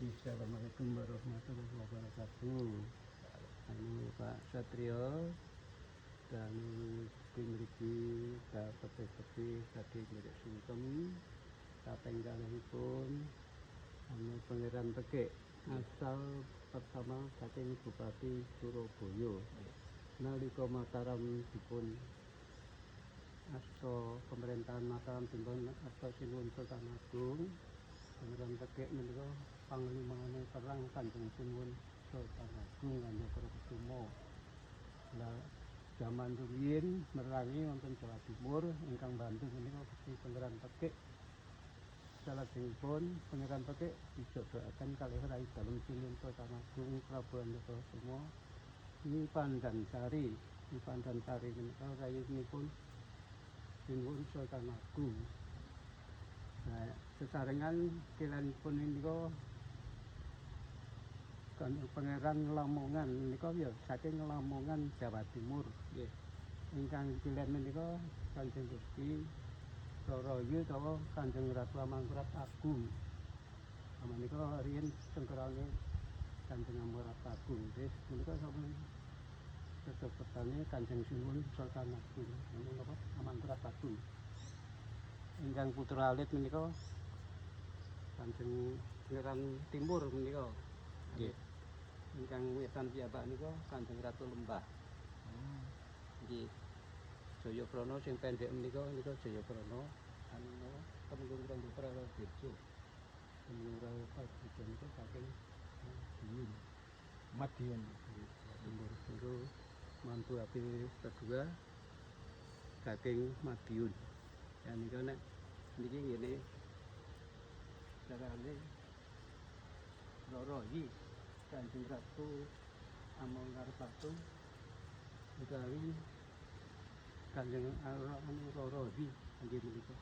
Assalamualaikum warahmatullahi wabarakatuh. Anu, Pak Satrio dan tim mriki tepih-tepih tadi nderek sungkem kaping kalihipun anu Pangeran Tekik, asal pertama saking Bupati Surabaya. Nalika Mataram dipun asta, pemerintahan Mataram dipun asta Sinuwun Sultan Agung, Pangeran Tekik menika panglimane perang Kanjeng Sinuwun Sultan Agung Hanyokrokusumo. Lah, jaman rumiyin merangi wonten Jawa Timur, ingkang bantu menika Gusti Pangeran Tekik. Salajengipun Pangeran Tekik dijodohaken kalih Rai Dalem Sinuwun Sultan Agung Prabu Hanyokrokusumo, Nyi Pandansari. Nyi Pandansari menika rayinipun Sinuwun Sultan Agung. Nah, sesarengan kilanipun menika kan Pangeran Lamongan menika ya saking Lamongan, Jawa Timur. Ingkang kilen menika Kanjeng Gusti Roroyu utawa Kanjeng Ratu Amangkurat Agung. Menika riyin cengkerane Kanjeng Amangkurat Agung. Terus menika sampun sesepetane Kanjeng Sinuwun Sultan Agung. Ini napa? Amangkurat Agung. Ingkang putra alit menika Kanjeng Pangeran Timur menika. Ingkang wetan piyambak menika Kanjeng Ratu Lembah. Nggih. Jayaprana sing pendek menika nika Jayaprana anu napa, Temenggung Rangga Prawirodirjo. Temenggung Rangga Prawirodirjo menika saking Madiun. Madiun. Nggih, Jawa Timur niku mantu api kedua saking Madiun. Ya, nika nek niki ngene carane Roroyi Kanjeng Ratu Amangkurat utawi Kanjeng anu Roroyi nggih menika.